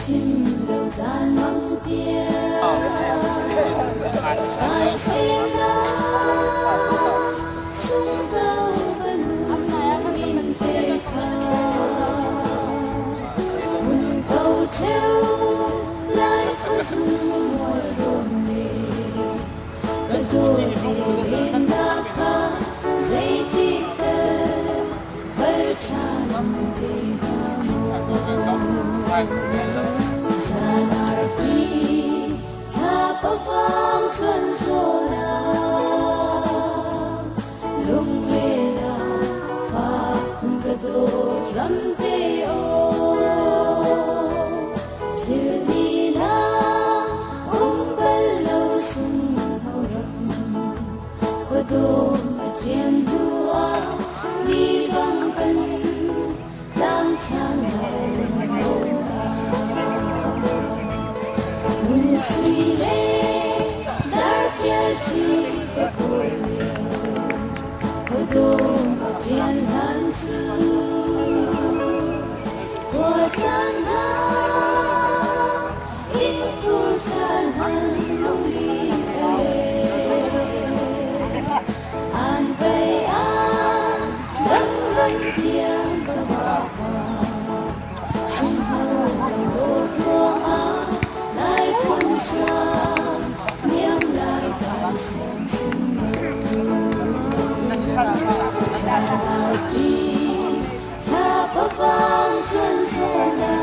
Chim lo zan mang tiang ai sinak sung ko ka lung in te kha mun ko theu lai khuazung mual rawn le ka dawt lennak kha zeitik tal kal ṭhan te hnga maw? Zan arfi thlapa vang chuan zawn ah lunglen ah fak khun ka dawt ram te aw philh ni na um bal lo sungho ram Khuadawm a ṭem hnuah ni bang kan tlang ṭhan lai Ngun sui le dar ṭial ṭhi ka kawl lio khuadawm a ṭian hlan cu khua caan hna Inn fur ṭhan han lungli a le. An pei ah dam ram tiang ka vapa. Sungho lam dawt ruangah lai phun sang niam lai kai siam hrim lo. Zan arfi Thlapa cun zawn ah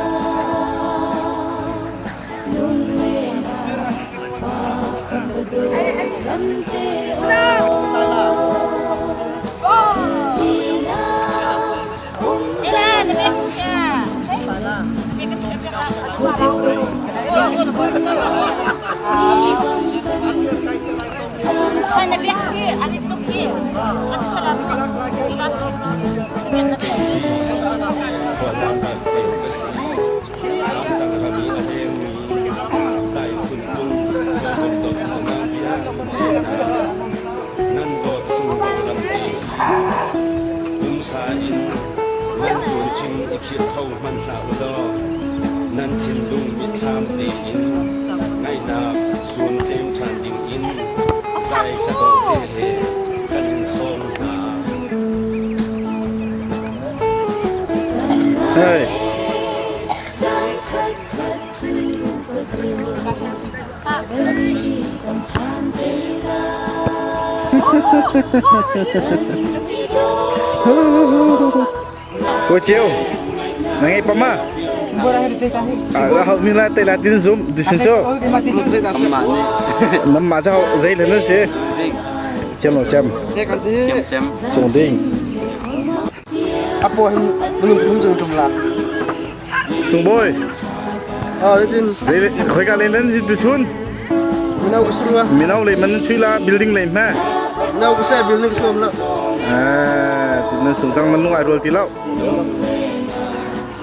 lunglen ah fak kan ka dawt ram te aw Thilni um bal lo Khuallam ka si. Ramdang ram i a lengmi Lai phunphun hawikom dawt unau vialte hna, nan dawt sunglawi ram te hi pumsa in nan zuun chim i khirh kho hmanh hlah u law nan thinlung mitthlam tein ngaihnak zuun tlem ṭhan ding in zai hladawh te he kan in sawm hna. Hey. Cô chiêu, na ngay pa ma? À, hậu ni la tay la tin zoom, du xin cho. Năm mà cho dây lên nó sẽ. Chém lo chém. Sung ding. Apo hin minung thum cung tum la. Cung boy. Ah, tin. Dây khoi ka lên lên tu chun. Minau ka surua. Minau le man chui la building le ma. Minau ka sa building ka suam la. À, nan sung chang man nung ai rual ti lo.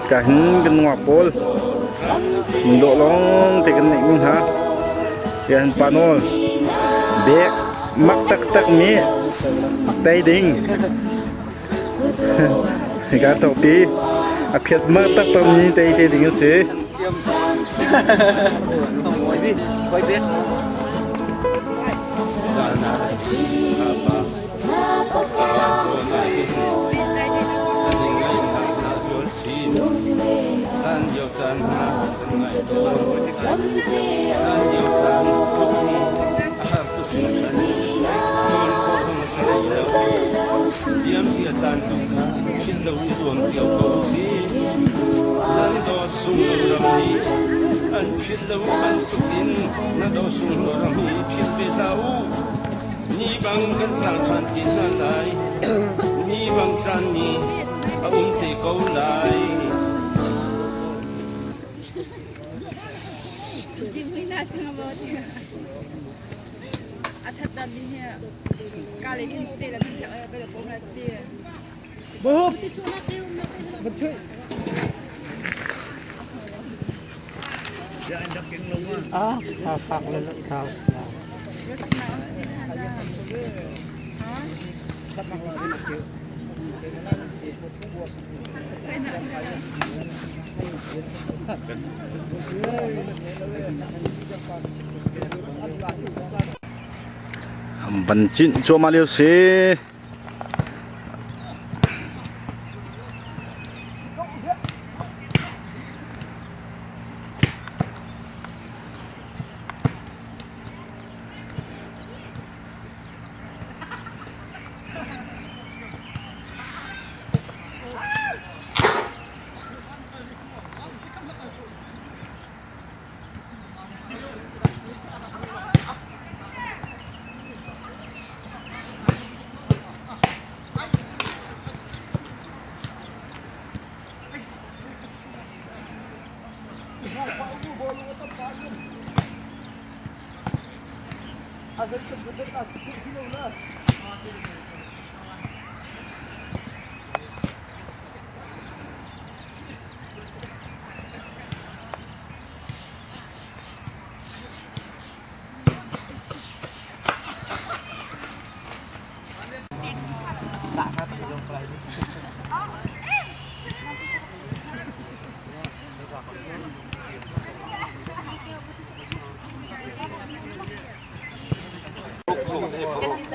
Ka hin kan nungak pawl dawh lawng te kan neih mi hna. Ka hin panol bek mak taktak mi tei ding. Hika topi a phiat mak taktak mi tei te ding a si. Ni bang kan tlang ṭhan ti hna lai. Ni bang tlan ni a um te ko lai. Ah, fak le thau. Van cinh cuahmah lio si.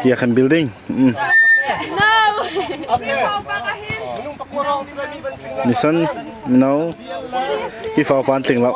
Tia kan building. Nisan no hi fau pan tling lo.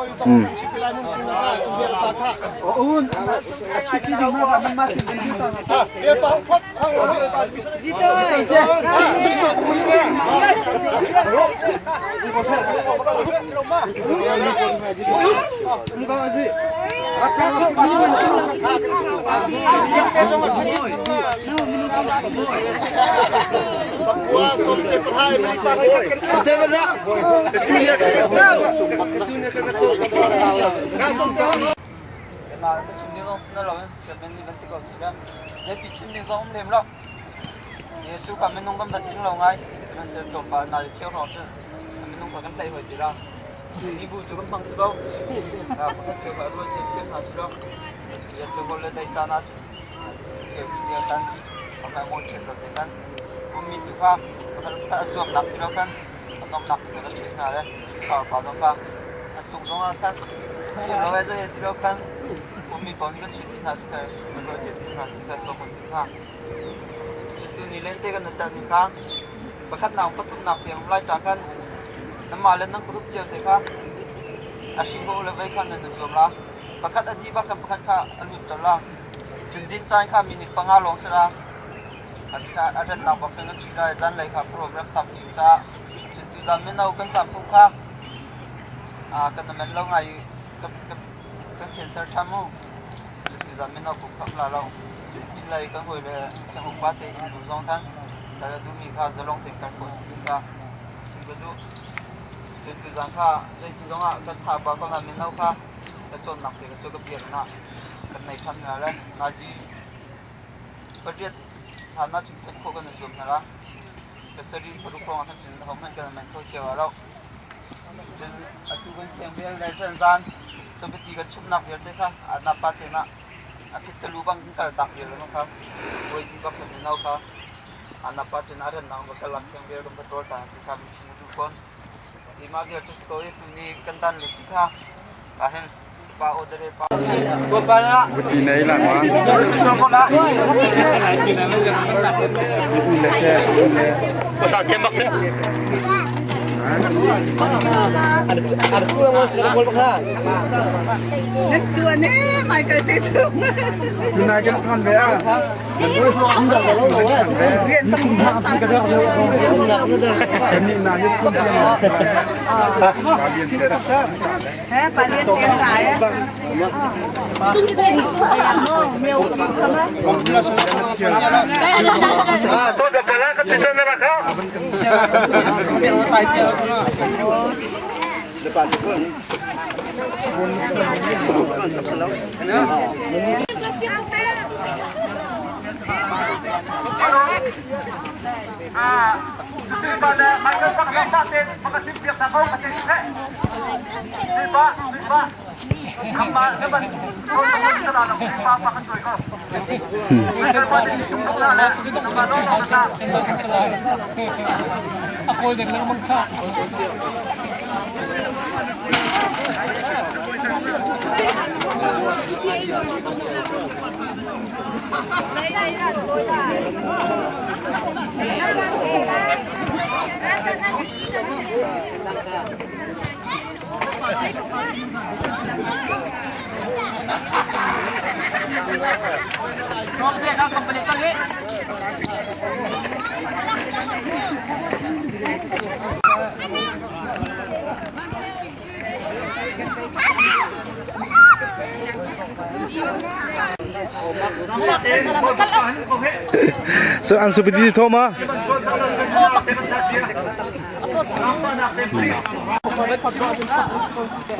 So an supiti tho ma?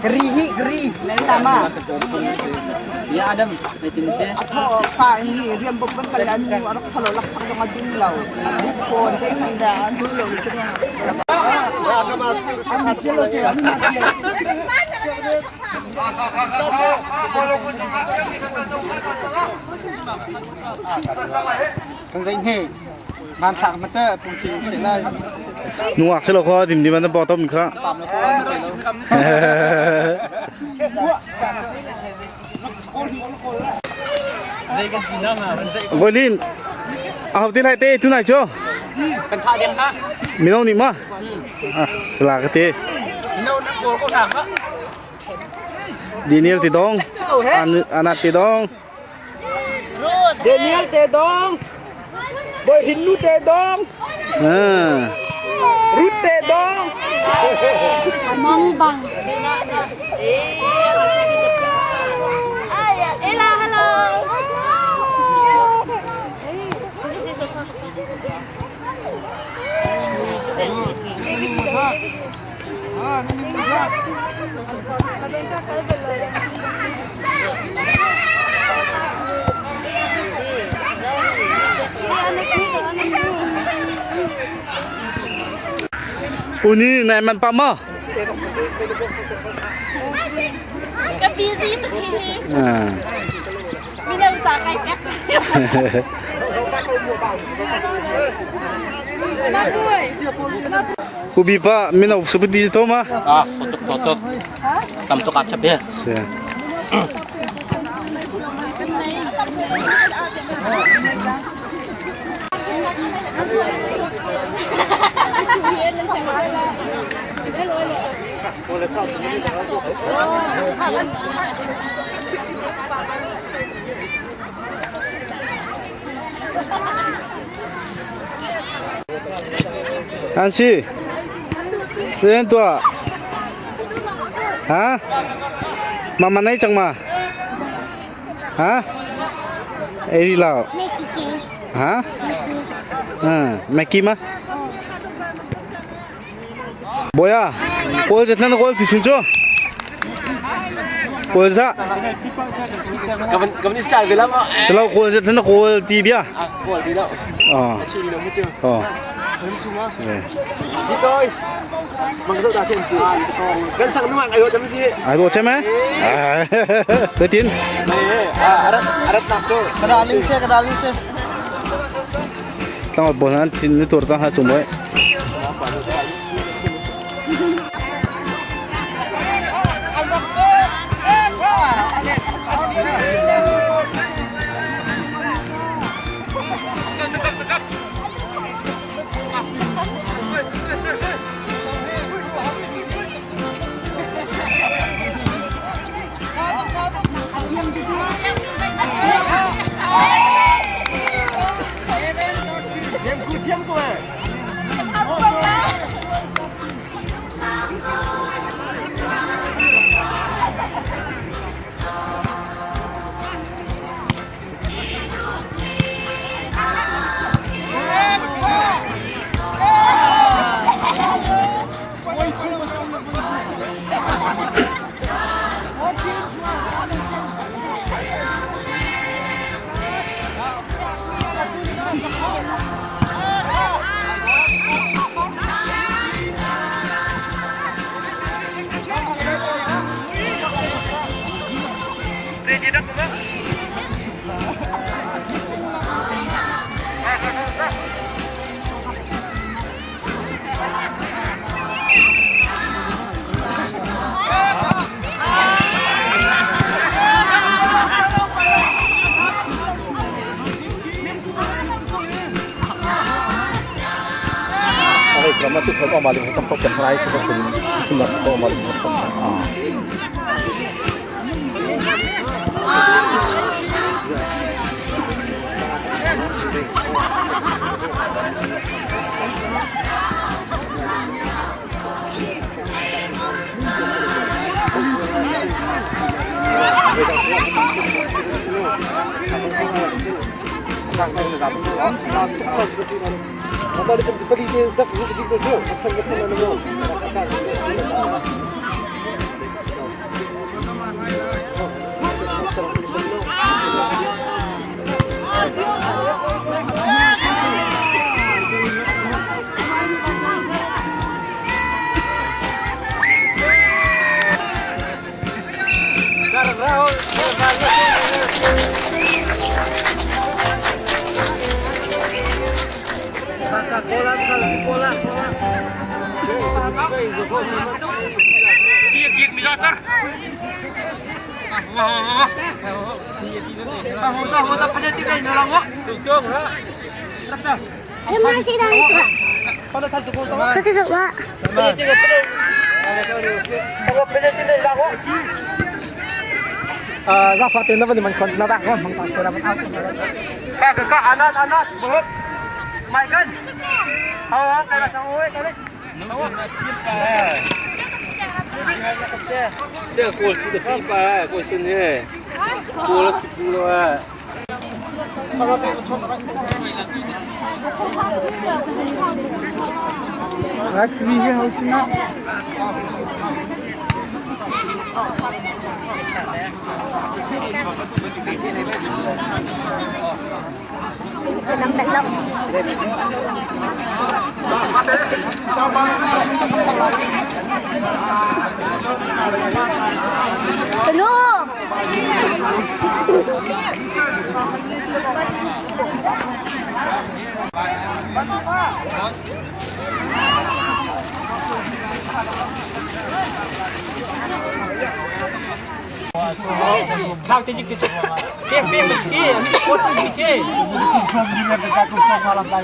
Gri hi gri na tama. Ya Adam, may tinsi. Atho pa ni riam bok ban kal anu arak thalo lak phak dong adun lo. Adu phone dai man da anu lo Kan zai hne. Man thak ma te pung chi che lai. Nungak si lo kho dim dim an bo tom kha. Pam lo ko che lo. Voilin a hau tin hai te tu nai cho. Kan tha ding ha. Mino nih ma? Ah, sala ka te. Mino na ko ko na ha. Daniel ti dong. Anat ti dong. Daniel te dong. Boy Hindu te dong. Ah. Ruth te dong. Mong bằng. Ella, hello. Uni nai man pa ma? Ka busy tuk hi. Ah. Mi lo ca kai pek. Kubi pa mino supiti to ma? Ah, kotok kotok. Tam tuk at sabi. Sia. An si. Lên tua. Hả? Mà mà nấy chẳng mà. Hả? Ê đi lào. Hả? À, Mackie mà. 뭐야? 골 제트는 골 뒤춘죠? 골사. Kavan kavan style ve lam. Selaw 골 제트는 골 디비야. Ah, ko di lo. 어. Chi lo mu chu. 어. 네. Si tôi. Mang zo da sen ti. Kan sang nuang ayo jam si. 아, 이거 어쩌면? 아, 그 딘. Ah, arat arat nak tu. Kadaling se, kadaling se. Tao bỏ ra tin nó tuột ra hai chủng mới.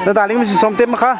Ta darling mi som tem kha.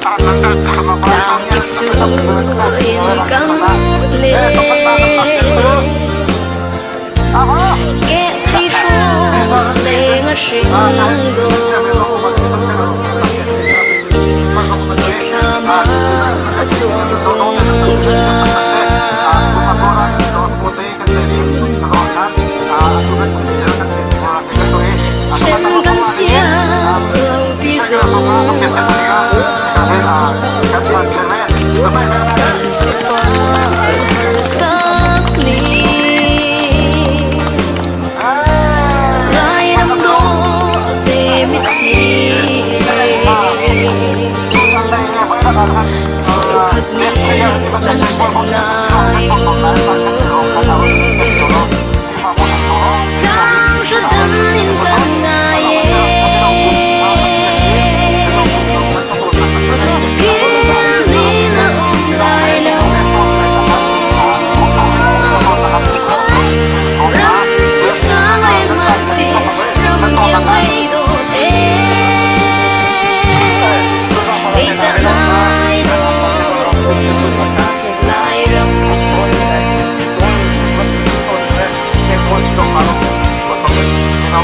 Tlang cu in kan le Ke thei hrawng leng a hring do Thlam ah a chuang zungzal. Ṭhen kan siang lo ti zong ah kan sifah harsak ni Lairam dawh te mitthli Cheukhat nih kan ṭhen lai. Tlanghra in kan ngai Phil ni na um lai lo. Ram sang reng man si ram iang lei do te. Kei ca nai do lai ram.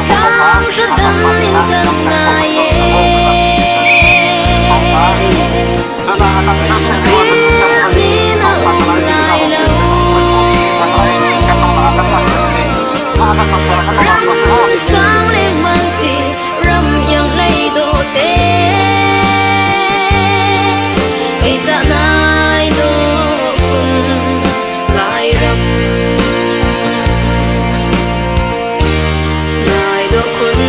Tlanghra dam in kan ngai Phil ni na um lai lo. Ram sang leng man si ram iang hlei do te. Kei ca nai do kun lai ram. Nai do kun